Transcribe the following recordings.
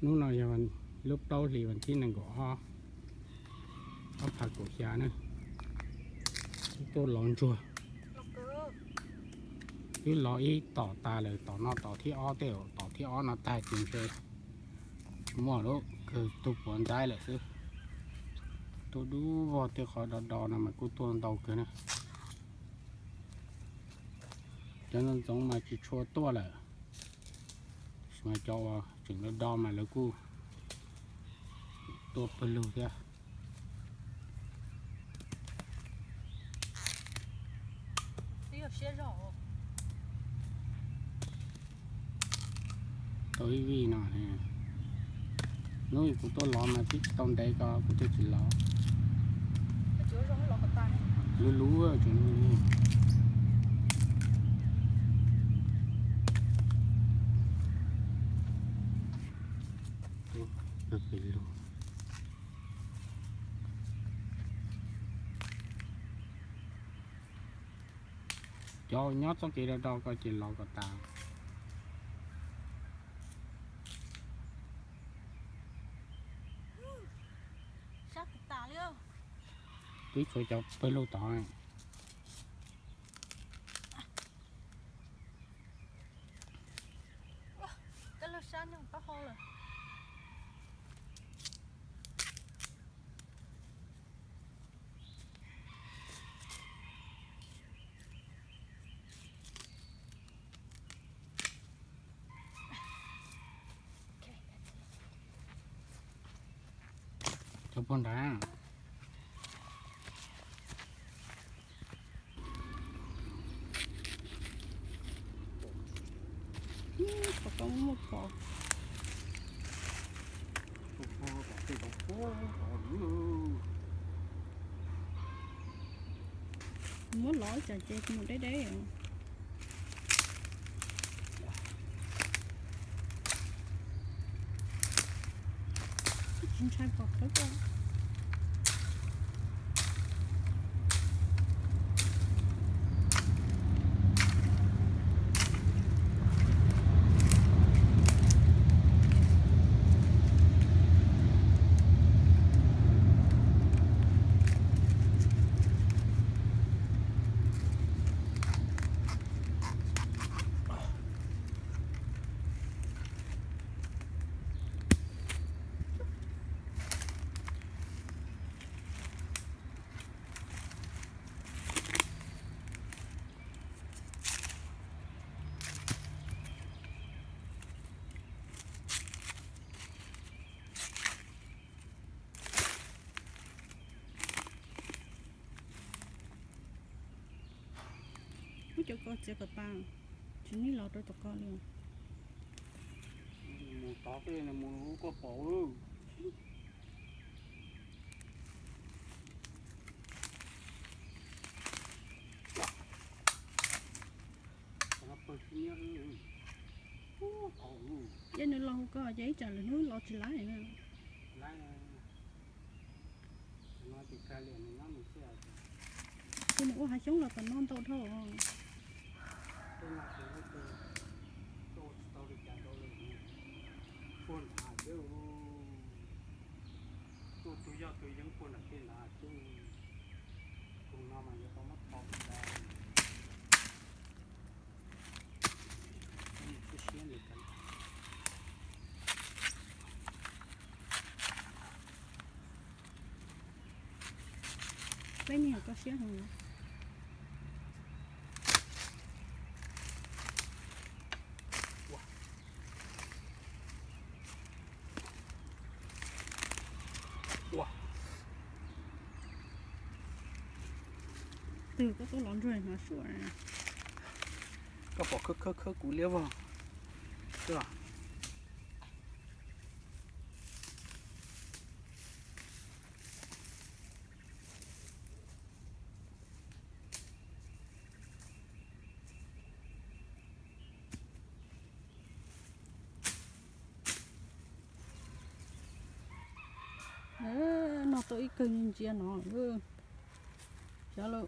Hnub no yog lub plaub hlis vas thib nees nkaum ob, ob phav kaum xya na. Wb tuaj lov ntsuag, wb lov ib tom tas lawm, tom no tom thib ob, tej zaum tom thib ob no tag ces ntshe tsis muaj lawm, kawg tug puav ntxaib lawm xwb. Tuaj dub vog, tej qhov do do no mas kuj tuaj ntau kawg na. Cov ntxoov ntxoov mas tsis tshua tuaj lawm, tab sis mas cov uas tseem do do mas lawv kuj tuaj pawg lug thiab. Tau ib vij no, hnub kuv tuaj lov mas twb tsis tau ntev ko kuv twb tsis lov. Luv luv tseem pawg lug. Cov nyob txoj kev do do ko ces lov kom tas. Twb tshuav cov pawg lug tod. Cov puag nrad. Pom koj muaj pom. Muab lov ib tsam ces mus deb deb. Tsis ntshai pom khawb koj. Muab cov ko txiav kom tas, tsis nij los rau tom ko li. Mus tod tej mus ub koj pom. Ces nws los hu koj ces ib tsam lwm hnub los tsis laib na. Ces nws ua hav xyoob los tom no ntau dhau. Tuaj tus yog tus yeeb puag nram tej nrad xwb. Tus no mas yuav tau muab tho tas. Peb niag koj siab heev. Twg koj tuaj lov ntsuag hnav suam. Koj pom khawb khawb khawb kuv liab vog. Noj tau ib kawg ntsia no. Xyov lawm,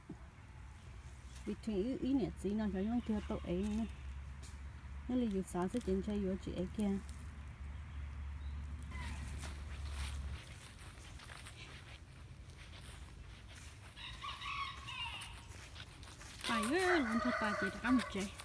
between wb ib niam txiv no xyov yeej kiag tau ev. Nyob li yus xav xwb ces ntshe yuav tsis ev kiag. Los ntsuag tas ces rov qab mus tsev.